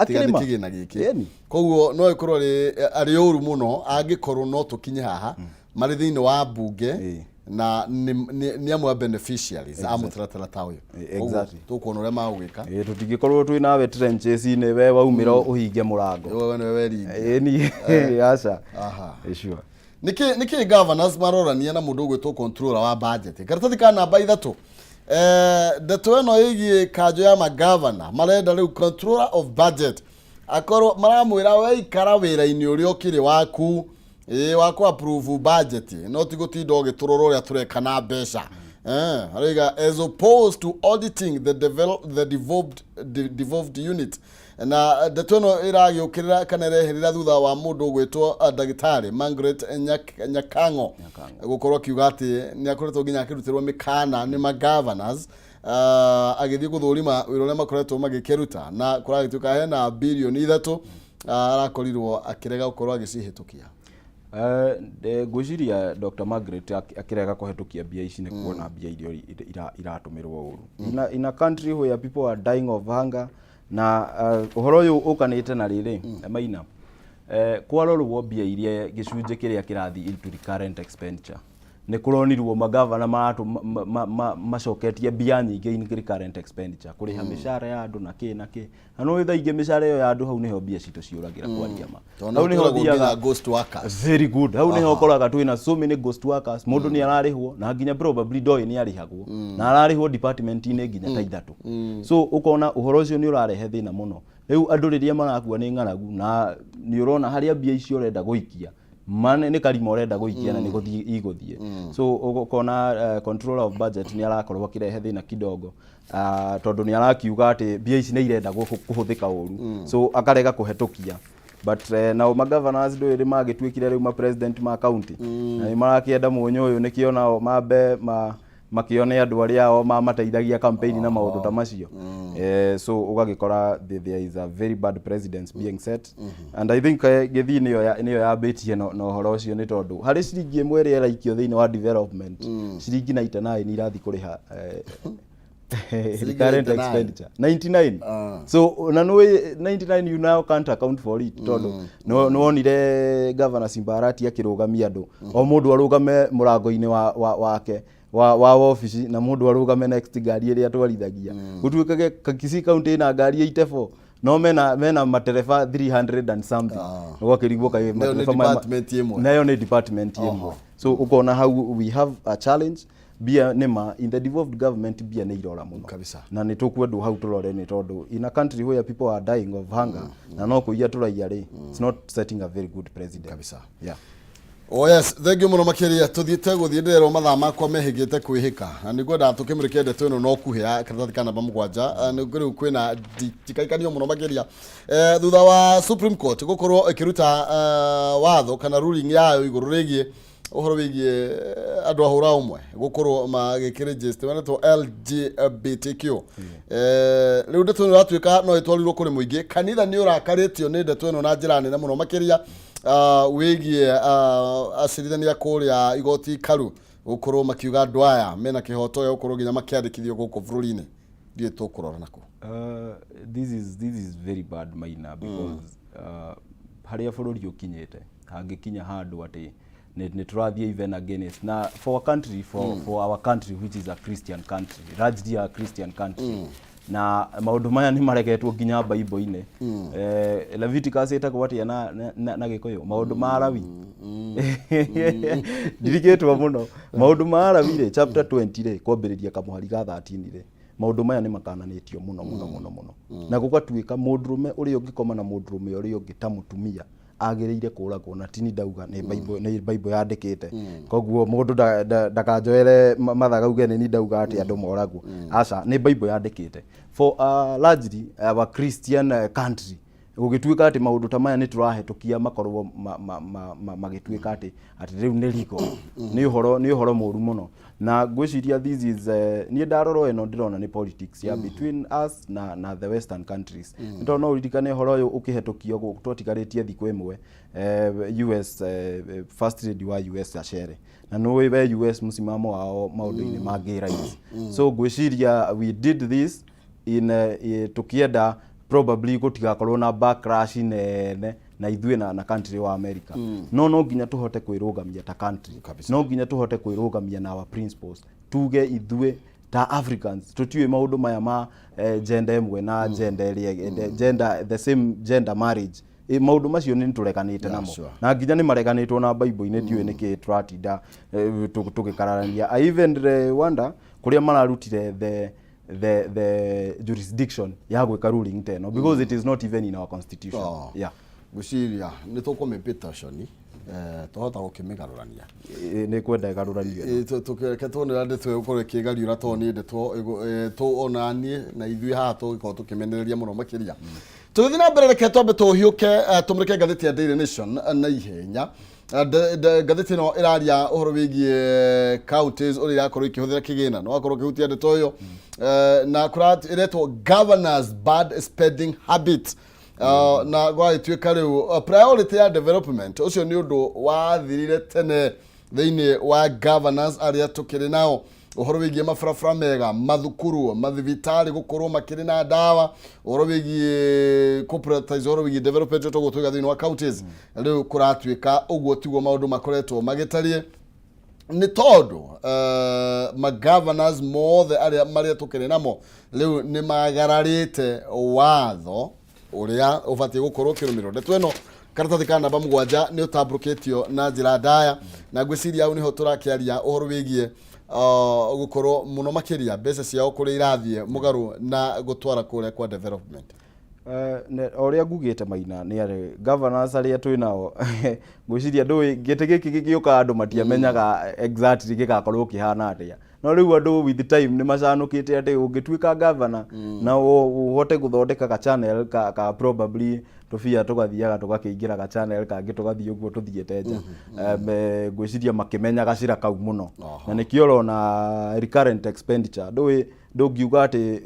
tiga nĩ Akĩrĩma. kĩgĩna gĩkĩ. Koguo no ĩkorwo arĩ ũru mũno angĩkorwo no tũkinye haha marĩ thĩinĩ wa mbunge na nĩ amwe a beneficiaries a mũtaratara ta ũyũ. Koguo tũkuona ũrĩa magũgĩka. Ĩ, tũtingĩkorwo twĩ nawe trenches-inĩ, we waumĩra ũhinge mũrango. We nĩwe weringia. Ĩni, aca. Ĩ, sure. Nĩkĩ governors marorania na mũndũ ũgwĩtwo controller wa budget? Karatathi ka namba 3, ndeto ĩno ĩgiĩ kanjũ ya magavana marenda rĩu controller of budget akorwo maramwĩra weikara wĩra-inĩ ũrĩa ũkĩrĩ waku, ĩĩ, wa kũ approve budget, no ti gũtinda ũgĩtũrora ũrĩa tũreka na mbeca. Arauga as opposed to auditing the devolved unit. Na ndeto ĩno ĩragĩũkĩrĩra kana ĩreherera thutha wa mũndũ ũgwĩtwo ndagĩtarĩ Margaret Nyakang'o gũkorwo akiuga atĩ nĩ akoretwo nginya akĩrutĩrwo mĩkana nĩ magovernors agĩthiĩ gũthũrima wĩra ũrĩa makoretwo magĩkĩruta, na kũragĩtuĩka hena birioni 3 arakorirwo akĩrega gũkorwo agĩcihĩtũkia. Ngwĩciria Dr. Margaret akĩrega kũhetũkia mbia ici nĩ kuona mbia iria iratũmĩrwo ũru in a country where people are dying of hunger. Na ũhoro ũyũ ũkanĩte na rĩrĩ, Maina, kwarorwo mbia iria gĩcunjĩ kĩrĩa kĩrathiĩ into recurrent expenditure, nĩ kũronirwo magavana macoketie mbia nyingĩ in recurrent expenditure, kũrĩha mĩcara ya andũ na kĩ na kĩ. Na nĩ thaa ingĩ mĩcara ĩyo ya andũ, hau nĩho mbia citũ ciũragĩra, kwaria ma. Tondũ Hau nĩho twĩragwo nginya thiaga ghost workers. Very good. Hau nĩho ũkoraga twĩna so many ghost workers. Mũndũ nĩ ararĩhwo na nginya probably ndoĩ nĩ arĩhagwo, na ararĩhwo department-inĩ nginya ta ithatũ. So ũkona ũhoro ũcio nĩ ũrarehe thĩna mũno. Rĩu andũ rĩrĩa marakua nĩ ng'aragu, na nĩ ũrona harĩa mbia icio ũrenda gũikia mane nĩ karima ũrenda gũikia na nĩ gũthiĩ igũthiĩ. So ũkona controller of budget nĩ arakorwo akĩrehe thĩna kidogo, tondũ nĩ arakiuga atĩ mbia ici nĩ irenda kũhũthĩka ũru, so akarega kũhetũkia. But nao magovernors ndũĩ nĩ magĩtuĩkire rĩu ma president ma county na nĩ marakĩenda mũnyũ ũyũ, nĩkĩo nao mambe ma makĩone andũ arĩa ao mamateithagia campaign na maũndũ ta macio. So ũgagĩkora there is a very bad precedence being set, and I think gĩthii nĩyo yambĩtie na ũhoro ũcio, nĩ tondũ harĩ ciringi 1 ĩrĩa ĩraikio thĩinĩ wa development, ciringi 99 irathiĩ kũrĩha recurrent 99. Expenditure 99. So na nĩ 99, you now can't account for it, tondũ nĩ wonire Governor Simba Arati akĩrũgamia andũ, o mũndũ arũgame mũrango-inĩ wa wake wa wabici, na mũndũ arũgame next ngari ĩrĩa atwarithagia, gũtuĩkage Kisii County ĩna ngari 84. No mena matereba 300 and something. Ũgakĩrigwo kaĩ Nayo nĩ matereba maya department ĩmwe. Nayo nĩ department ĩmwe. So ũkona hau we have a challenge. Mbia nĩma in the devolved government, mbia nĩ irora mũno. Kabisa. Na nĩ tũkwendwo hau tũrore, nĩ tondũ in a country where people are dying of hunger na no kũiya tũraiya rĩ, it's not setting a very good president. Kabisa. Yeah. Oh yes, thank you mũno makĩria. Tũthiĩte gũthiĩ, ndĩrerwo mathaa makwa mehĩgĩte kwĩhĩka, na nĩ ngwendaga tũkĩmũrĩke ndeto ĩno no kuhĩ ya karatathi ka namba 7. Nĩ rĩu kwĩna ndikaikanio mũno makĩria thutha wa Supreme Court gũkorwo ĩkĩruta watho kana ruling yayo igũrũ rĩgiĩ ũhoro wĩgiĩ andũ a hũra ũmwe gũkorwo magĩkĩregister wenetwo LGBTQ. Rĩu ndeto ĩno ĩratuĩka no ĩtwarirwo kũrĩ mũingĩ. Kanitha nĩ ũrakarĩtio nĩ ndeto ĩno na njĩra nene mũno makĩria, wĩgiĩ acirithania kũrĩa igoti karu gũkorwo makiuga andũ aya mena kĩhoto gĩa gũkorwo nginya makĩandĩkithio gũkũ bũrũri-inĩ. Ndiũĩ tũkũrora nakũ. This is very bad, Maina, because harĩa bũrũri ũkinyĩte, hangĩkinya handũ atĩ nĩ tũrathiĩ even against na for a country for, for our country, which is a Christian country, largely a Christian country, na maũndũ maya nĩ mareketwo nginya Bible-inĩ. Leviticus ĩtagwo atĩa na Gĩkũyũ? Maũndũ ma Lawi, ndirikĩtwo mũno. Maũndũ ma Lawi rĩ, chapter 20 rĩ, kwambĩrĩria kamũhari ga 13 rĩ, maũndũ maya nĩ makananĩtio mũno mũno mũno mũno, na gũgatuĩka mũndũrũme ũrĩa ũngĩkoma na mũndũrũme ũrĩa ũngĩ ta mũtumia agĩrĩire kũragwo. Na tini ndauga, nĩ Bible, nĩ Bible yandĩkĩte. Koguo mũndũ ndakanjoere mathaga auge nĩ ni ndauga atĩ andũ moragwo. Aca, nĩ Bible yandĩkĩte. For largely our Christian country, gũgĩtuĩka atĩ maũndũ ta maya nĩ tũrahĩtũkia makorwo magĩtuĩka atĩ rĩu nĩ legal, nĩ ũhoro mũru mũno. Na ngwĩciria this is niĩ ndarora ĩno ndĩrona nĩ politics ya between us na the western countries, nĩ tondũ no ũririkane ũhoro ũyũ ũkĩhetũkio twatigarĩtie thikũ ĩmwe US first lady wa US acere, na nĩ we US msimamo wao maũndũ-inĩ ma gay rights. So ngwĩciria we did this in tukienda probably gũtigakorwo na backlash nene na ithuĩ na country wa America. No nginya tũhote kwĩrũgamia ta country. Kabisa. No nginya tũhote kwĩrũgamia na our principles, tuge ithuĩ ta Africans tũtiũĩ maũndũ maya ma gender ĩmwe na gender ĩrĩa ĩngĩ, gender, the same gender marriage. Maũndũ macio nĩ tũreganĩte namo. Na nginya nĩ mareganĩtwo na Bible-inĩ. Ndiũĩ nĩkĩ tũratinda tũgĩkararania. I even wonder kũrĩa mararutire the jurisdiction ya gwĩka ruling ta ĩno, because it is not even in our constitution. Oh. Yeah. Ngwĩciria nĩ tũkũmĩpita coni, twahota gũkĩmĩgarũrania. Nĩ kwenda ĩgarũranio ĩno. Reke tuone ũrĩa ndeto ĩgũkorwo ĩkĩgariũra, tondũ nĩ ndeto ona niĩ na ithuĩ haha tũgĩkorwo tũkĩmenereria mũno makĩria. Tũgĩthiĩ na mbere, reke twambe tũhiũke, tũmũrĩke ngathĩti ya Daily Nation na ihenya. Ngathĩti ĩno ĩraria ũhoro wĩgiĩ counties ũrĩa irakorwo ikĩhũthĩra kĩgĩna, no wakorwo ũkĩhutia ndeto ĩyo. Na ĩretwo "Governors bad spending habits". Na gwagĩtuĩka rĩu priority ya development ũcio nĩ ũndũ wathirire tene thĩinĩ wa governors arĩa tũkĩrĩ nao. Ũhoro wĩgiĩ mabarabara mega, mathukuru, mathibitarĩ gũkorwo makĩrĩ na ndawa, ũhoro wĩgiĩ kũ-prioritize ũhoro wĩgiĩ development tũguo tuiga thĩinĩ wa counties, rĩu kũratuĩka ũguo tiguo maũndũ makoretwo magĩtariĩ, nĩ tondũ magovernors mothe arĩa marĩa tũkĩrĩ namo rĩu nĩ magararĩte watho ũrĩa ũbatiĩ gũkorwo ũkĩrũmĩrĩrwo. Ndeto ĩno karatathi ka namba 7 nĩ ũtambũrũkĩtio na njĩra ndaya, na ngwĩciria hau nĩho tũrakĩaria ũhoro wĩgiĩ gũkorwo mũno makĩria mbeca ciao kũrĩa irathiĩ mũgarũ na gũtwara kũrĩa kwa development. O ũrĩa ngugĩte, Maina, nĩ arĩ governors arĩa twĩ nao, ngwĩciria ndũĩ gĩtĩ gĩkĩ gĩgĩũka andũ matiamenyaga exactly gĩgakorwo kĩhana atĩa, no rĩu andũ with time nĩ macanũkĩte atĩ ũngĩtuĩka governor na ũhote gũthondeka ka channel ka probably tũbia tũgathiaga tũgakĩingĩra ga channel kangĩ tũgathiĩ ũguo tũthiĩte nja. Ngwĩciria makĩmenya gacĩra kau mũno, na nĩkĩo ũrona recurrent expenditure ndũĩ ndũngiuga atĩ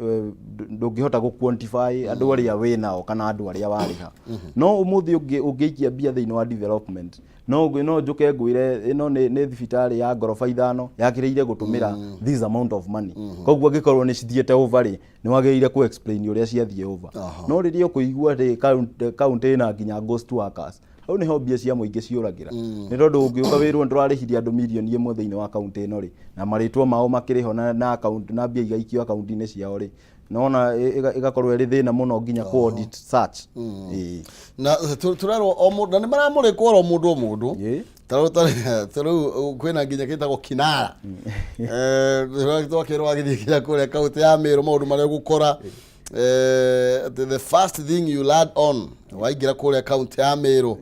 ndũngĩhota gũ quantify andũ arĩa wĩ nao kana andũ arĩa warĩha. No ũmũthĩ ũngĩikia mbia thĩinĩ wa development, no njũke ngwĩre ĩno nĩ thibitarĩ ya ngoroba 5 yagĩrĩire gũtũmĩra this amount of money. Koguo angĩkorwo nĩ cithiĩte over rĩ, nĩ wagĩrĩire kũ explain ũrĩa ciathiĩ over. No rĩrĩa ũkũigua atĩ county ĩna nginya ghost workers, hau nĩho mbia cia mũingĩ ciũragĩra, nĩ tondũ ũngĩũka wĩrwo nĩ tũrarĩhirie andũ mirioni 1 thĩinĩ wa kaunti ĩno rĩ, na marĩtwa mao makĩrĩ ho na account na mbia igaikio akaunti-inĩ ciao rĩ. Nona ĩgakorwo ĩrĩ thĩna mũno nginya kũ audit search. Ĩĩ. Na tũrerwo o mũndũ na nĩ maramũrĩkwo oro mũndũ o mũndũ. Tarĩu tarĩu kwĩna nginya gĩtagwo kinara. Twakĩrwo agĩthiĩ nginya kũrĩa kaũntĩ ya Meru maũndũ marĩa ũgũkora. The first thing you learn on waingĩra kũrĩa kaũntĩ ya Meru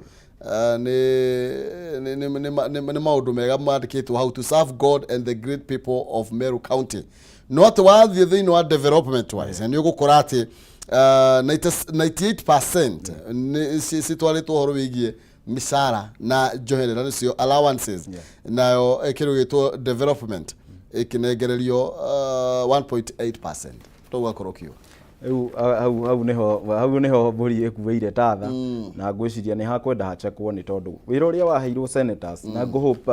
nĩ maũndũ mega mandĩkĩtwo hau, to serve God and the great people of Meru County. No atĩ wathiĩ thĩinĩ wa development wise nĩ ũgũkora atĩ 98% nĩ citwarĩtwo ũhoro wĩgiĩ mĩcara na njoherera, nĩcio allowances, nayo kĩndũ gĩtwo development ĩkĩnengererio 1.8%. Tũgakorwo kiuga Rĩu hau nĩho mbũri ĩkuĩire tatha, na ngwĩciria nĩ hakwenda hachekwo, nĩ tondũ wĩra ũrĩa waheirwo senators, na ngũhope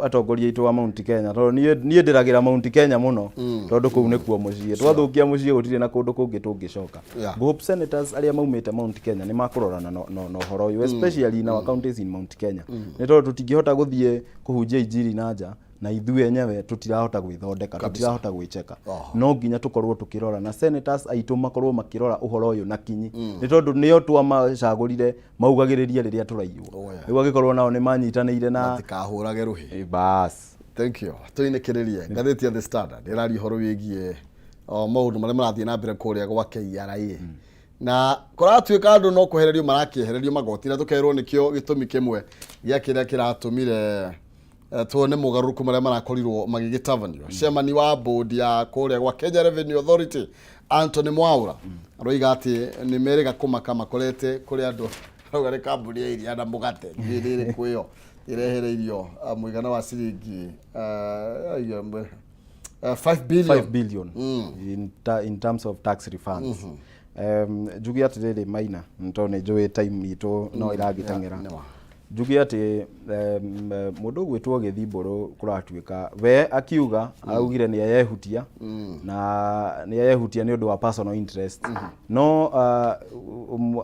atongoria aitũ wa Mount Kenya, tondũ niĩ ndĩragĩra Mount Kenya mũno, tondũ kũu nĩkuo mũciĩ. Twathũkia mũciĩ, gũtirĩ na kũndũ kũngĩ tũngĩcoka. Ngũhope senators arĩa maumĩte Mount Kenya nĩ makũrorana na ũhoro ũyũ, especially in our counties in Mount Kenya, nĩ tondũ tũtingĩhota gũthiĩ kũhunjia injiri na nja na ithuĩ enyewe tũtirahota gwĩthondeka, tũtirahota gwĩcheka. No nginya tũkorwo tũkĩrora na senators aitũ makorwo makĩrora ũhoro ũyũ na kinyi, nĩ tondũ nĩo twamacagũrire maugagĩrĩrie rĩrĩa tũraiywo. Rĩu angĩkorwo nao nĩ manyitanĩire na matikahũrage rũhĩ. Bas. Thank you. Tũinĩkĩrĩrie ngathĩti ya The Standard ĩraria ũhoro wĩgiĩ o, maũndũ marĩa marathiĩ na mbere kũrĩa gwa KRA, na kũratuĩka andũ no kwehererio marakĩehererio magoti, na tũkerwo nĩkĩo gĩtũmi kĩmwe gĩa kĩrĩa kĩratũmire tuone mogarũrũku marĩa marakorirwo magĩgĩtabanio. Chairman wa board ya kũrĩa gwa Kenya Revenue Authority, Anthony Mwaura, aroiga atĩ nĩ merĩga kũmaka makorete kũrĩ andũ arauga nĩ kambuni ya iria na mũgate, ndiũĩ nĩ ĩrĩkũ ĩyo ĩrehereirio mũigana wa ciringi 5 billion. 5 billion in terms of tax refunds. Njuge atĩrĩrĩ Maina, nĩ tondũ nĩ njũĩ time itũ no ĩragĩteng'era. Nĩma. Njuge atĩ mũndũ ũgwĩtwo Gĩthimbũrũ, kũratuĩka we akiuga augire nĩ eyehutia, na nĩ eyehutia nĩ ũndũ wa personal interest, no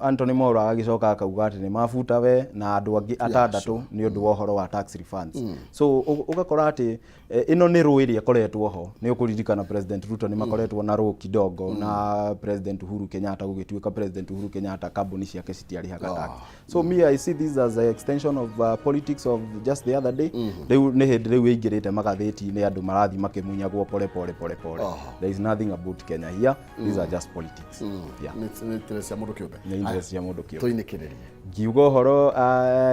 Anthony Mwaura agĩcoka akauga atĩ nĩ mabuta we na andũ angĩ atandatũ nĩ ũndũ wa ũhoro wa tax refunds. So ũgakora atĩ ĩno nĩ rũĩ ĩrĩa ĩkoretwo ho. Nĩ ũkũririkana President Ruto nĩ makoretwo na rũ kidogo na President Uhuru Kenyatta. Gũgĩtuĩka President Uhuru Kenyatta kambuni ciake citiarĩhaga tax. So me, I see this as a extension of politics of just the other day. Rĩu nĩ hĩndĩ rĩu ĩingĩrĩte magathĩti-inĩ, andũ marathiĩ makĩmunyagwo pole pole pole pole. There is nothing about Kenya here. These are just politics, yeah. Nĩ interest cia mũndũ kĩũmbe. Nĩ interest cia mũndũ kĩũmbe. Tũinĩkĩrĩrie. Ngiuga ũhoro,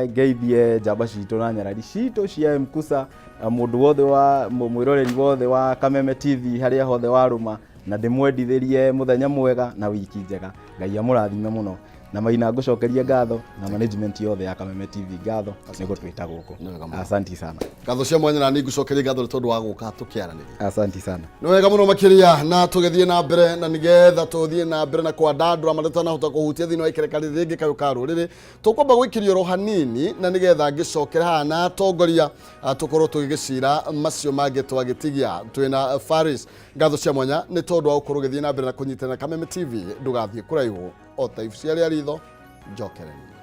ngeithie njamba citũ na nyarari citũ cia Mkusa, mũndũ wothe wa mwĩroreri wothe wa Kameme TV harĩa hothe warũma, na ndĩmwendithĩrie mũthenya mwega na wiki njega. Ngai amũrathime mũno. Na Maina, ngũcokerie ngatho, na management yothe ya Kameme TV ngatho nĩ gũtwĩta gũkũ. Nĩ wega mũno. Asanti sana. Ngatho cia mwanya, na nĩ ngũcokeria ngatho nĩ tondũ wa gũka tũkĩaranĩria. Asanti sana. Nĩ wega mũno makĩria, na tũgĩthiĩ na mbere, na nĩgetha tũthiĩ na mbere na kwandandũra marĩa twanahota kũhutia thĩinĩ wa ikereka rĩrĩ rĩngĩ kayũ ka rũrĩrĩ, tũkwamba gwĩkĩria oro hanini, na nĩgetha ngĩcokera haha na atongoria tũkorwo tũgĩgĩcira macio mangĩ twagĩtigia twĩna Faris. Ngatho cia mwanya nĩ tondũ wa gũkorwo ũgĩthiĩ na mbere na kũnyitana na Kameme TV. Ndũgathiĩ kũraihu, o ta ibu cia rĩa ritho njokereni.